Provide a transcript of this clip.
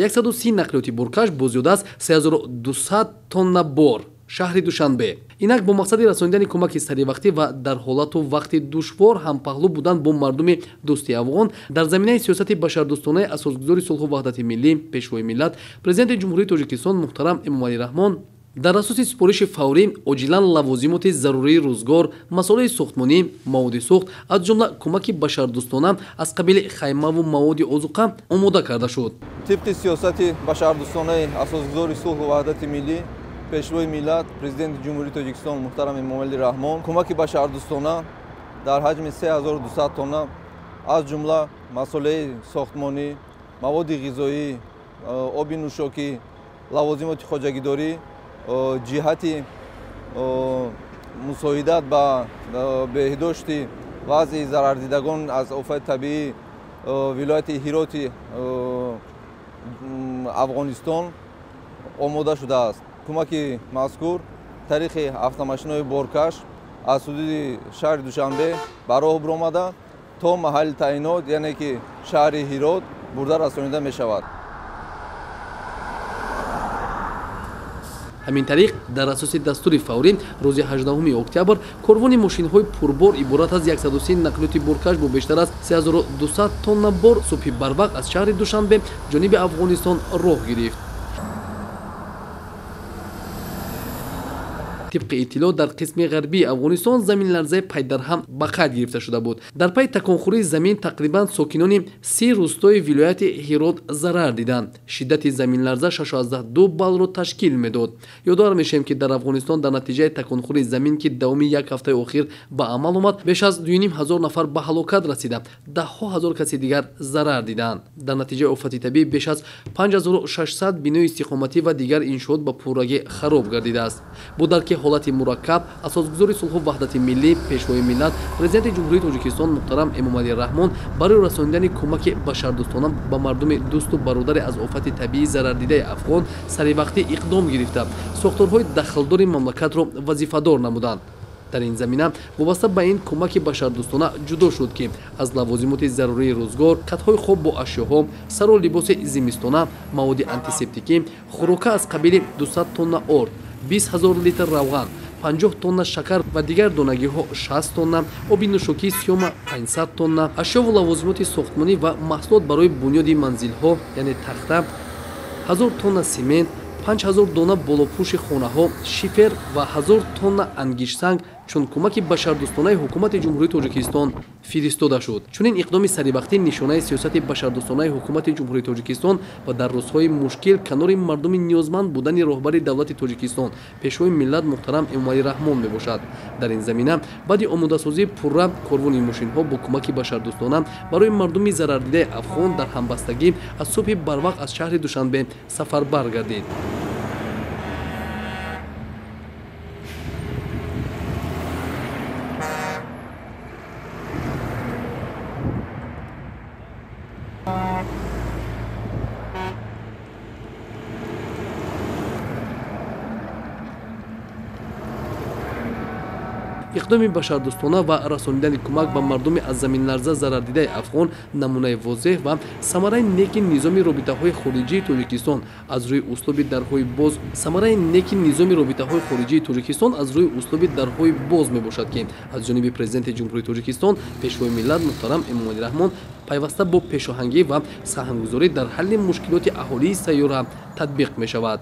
130 нақлиёти боркаш бо зиёда аз 3200 тонна бор шаҳри Душанбе. Инак бо мақсади расонидани кӯмаки саривақтӣ ва дар ҳолату вақти душвор ҳампаҳлӯ будан бо мардуми дӯсти афғон дар заминаи сиёсати башардӯстонаи асосгузори сулҳу ваҳдати миллӣ, Пешвои миллат, Президенти Ҷумҳурии Тоҷикистон муҳтарам Эмомалӣ Раҳмон дар асоси супориши фаврӣ оҷилан лавозимоти зарурии рӯзгор, масолеҳи сохтмонӣ, маводи сӯхт, аз ҷумла кӯмаки башардӯстона аз қабили хаймаву маводи озуқа омода карда шуд. Тибқи сиёсати башардӯстонаи асосгузори сулҳу ваҳдати миллӣ, Пешвои миллат, Президенти Ҷумҳурии Тоҷикистон муҳтарам Эмомалӣ Раҳмон кӯмаки башардӯстона дар ҳаҷми 3200 тонна, аз ҷумла масолеҳи сохтмонӣ, маводи ғизоӣ, оби нӯшокӣ, лавозимоти хоҷагидорӣ ҷиҳати мусоидат ба беҳдошти вазъи зарардидагон аз офати табиӣ вилояти Ҳироти Афғонистон омода шудааст. Кӯмаки мазкур тариқи автомошинаҳои боркаш аз ҳудуди шаҳри Душанбе ба роҳ биромада то маҳалли таъинот, яъне ки шаҳри Ҳирот бурда расонида мешавад. Ҳамин тариқ дар асоси дастури фаврӣ рӯзи 18 октябр корвони мошинҳои пурбор иборат аз 130 нақлиёти боркаш бо бештар аз 3200 тонна бор субҳи барвақт аз шаҳри Душанбе ҷониби Афғонистон роҳ гирифт. Тибқи иттилоъ дар қисми ғарбии Афғонистон заминларзаи пайдарҳам ба қайд гирифта шуда буд. Дар пайи таконхӯрии замин тақрибан сокинони 30 рӯстои вилояти Ҳирот зарар диданд. Шиддати заминларза 6,2 баллро ташкил медод. Ёдовар мешавем, ки дар Афғонистон дар натиҷаи таконхӯрии замин, ки давоми як ҳафтаи охир ба амал омад, беш аз 2500 нафар ба ҳалокат расида, даҳҳо ҳазор каси дигар зарар диданд. Дар натиҷаи офати табиӣ беш аз 5600 бинои истиқоматӣ ва дигар иншоот ба пуррагӣ хароб гардидааст. Бо дарки ҳолати мураккаб асосгузори сулҳу ваҳдати миллӣ, Пешвои миллат, Президенти Ҷумҳурии Тоҷикистон муҳтарам Эмомалӣ Раҳмон барои расонидани кӯмаки башардӯстона ба мардуми дӯсту бародари аз офати табиӣ зарардидаи афғон саривақтӣ иқдом гирифта, сохторҳои дахлдори мамлакатро вазифадор намуданд. Дар ин замина вобаста ба ин кӯмаки башардӯстона ҷудо шуд, ки аз лавозимоти зарурии рӯзгор, катҳои хоб бо ашёҳо, сару либоси зимистона, маводи антисептикӣ, хӯрока аз қабили 200 тонна орд, 20 000 литр равған, 50 тонна шакар ва дигар донагиҳо 60 тонна, оби нӯшокии сиёма 500 тонна, ашёву лавозимоти сохтмонӣ ва маҳсулот барои бунёди манзилҳо, яъне тахта, 1000 тонна симент, 5000 дона болопӯши хонаҳо, шифер ва 1000 тонна ангиштсанг чун кӯмаки башардӯстонаи ҳукумати Ҷумҳурии Тоҷикистон фиристода шуд. Чунин иқдоми саривақтӣ нишонаи сиёсати башардӯстонаи ҳукумати Ҷумҳурии Тоҷикистон ва дар рӯзҳои мушкил канори мардуми ниёзманд будани роҳбари давлати Тоҷикистон, Пешвои миллат муҳтарам Эмомалӣ Раҳмон мебошад. Дар ин замина баъди омодасозии пурра корвони мошинҳо бо кӯмаки башардӯстона барои мардуми зарардидаи афғон дар ҳамбастагӣ аз субҳи барвақт аз шаҳри Душанбе сафарбар гардид. Иқдоми башардӯстона ва расонидани кӯмак ба мардуми аз заминларза зарардидаи афғон намунаи возеҳ ва самараи неки низоми робитаҳои хориҷии Тоҷикистон аз рӯи услуби дарҳои боз самараи неки низоми робитаҳои хориҷии Тоҷикистон аз рӯи услуби дарҳои боз мебошад, ки аз ҷониби Президенти Ҷумҳурии Тоҷикистон, Пешвои миллат муҳтарам Эмомалӣ Раҳмон пайваста бо пешоҳангӣ ва саҳмгузорӣ дар ҳалли мушкилоти аҳолии сайёра татбиқ мешавад.